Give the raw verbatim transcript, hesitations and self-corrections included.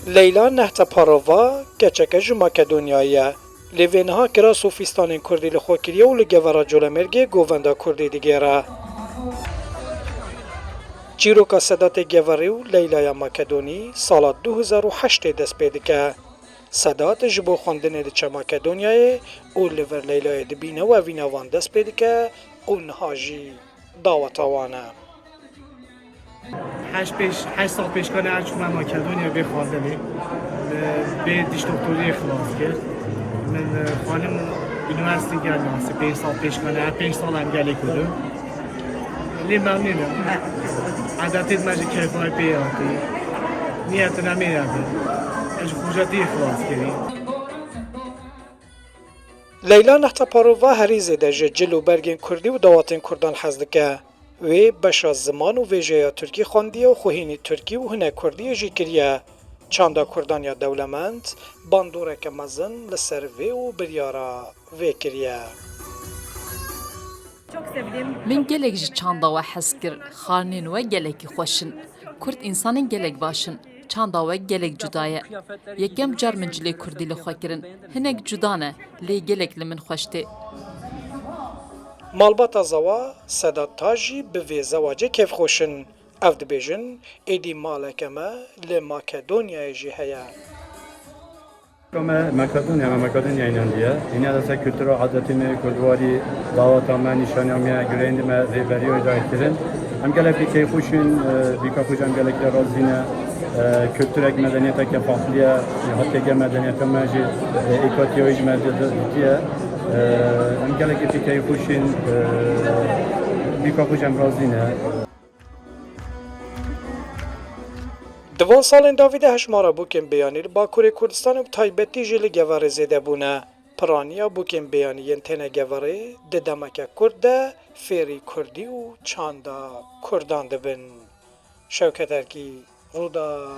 Leyla Nehteparova keçeke ji Makedonyayê ye. Lê vê niha kira sofîstanên kurdî li xwe kiriye û li Gevera Colemêrgê govenda kurdî digêre. Çîroka Sedatê Geverî û Leylaya Makedonî sala du hezar û heştê dest pê dike. Sedat ji bo xwendinê diçe Makedonyayê û li vir Leylayê dibîne û evîna wan dest pê dike û niha jî daweta wan e. Heşt pêş, heşt sal pêşkane ez çûme Makedonyayê bê xwendinê. Bê dişdoktoriyê xilas kir. Min, e, xwarin unîversîtê gel nasî pênc sal pêşkane, her pênc sal em gelê kurdin. Lê memnûn im. Edetê me ji keyfayê pê hatî. Niyetine me ye bi. Ez ji xurcetiyê xilas kirî. Leyla Nehteparova herî zêde ji cil û bergên kurdî û dawetên kurdan hez dike. Wê beşa ziman û vêjeya tirkî xwendiye û xwe hînî tirkî û hinek kurdiyê jî kiriye. Çanda kurdan ya dewlemend bandoreke mezin li ser vê û biryara vê kiriye. Min gelek ji çanda we hez kir. Xarinên we gelekî xweş in. Kurd însanên gelek baş in. Çanda we gelek cuda ye. Yekem car min cilê kurdî li xwe kirin. Hinek cuda ne, lê gelek li min xweş tê. Malbata Zawa, Sedat Taj jî bi vê zewacê kêfxweş in. Ev dibêjin, êdî maleke me li Makedonyayê jî heye. Me Makedonya, me Makedonya înandiye. Îne de ser kultura, adetê me, kurdwarî, daweta me, nîşaniya me, girêndî me, rêberî wê dayê kirin. Em gelek pê keyfxweş in, e, bîka xwe jî em gelek pê razî ne. E, kulturek, medeniyeteke farklı ye. E, hatê ge medeniyeta me jî, e, êkatiya wê ji me de, de, ditiye. E, em gelek pê keyfxweş in, e, bîka xwe jî em razî ne. Di van salên dawî de hejmara bûkên beyanî li Bakurê Kurdistanê û bi taybetî jî li Geverê zêde bûne. Piraniya bûkên beyanî yên têne Geverê di demeke kurt de fêrî kurdî û çanda kurdan dibin. Şewket Erkî, Rûdawê.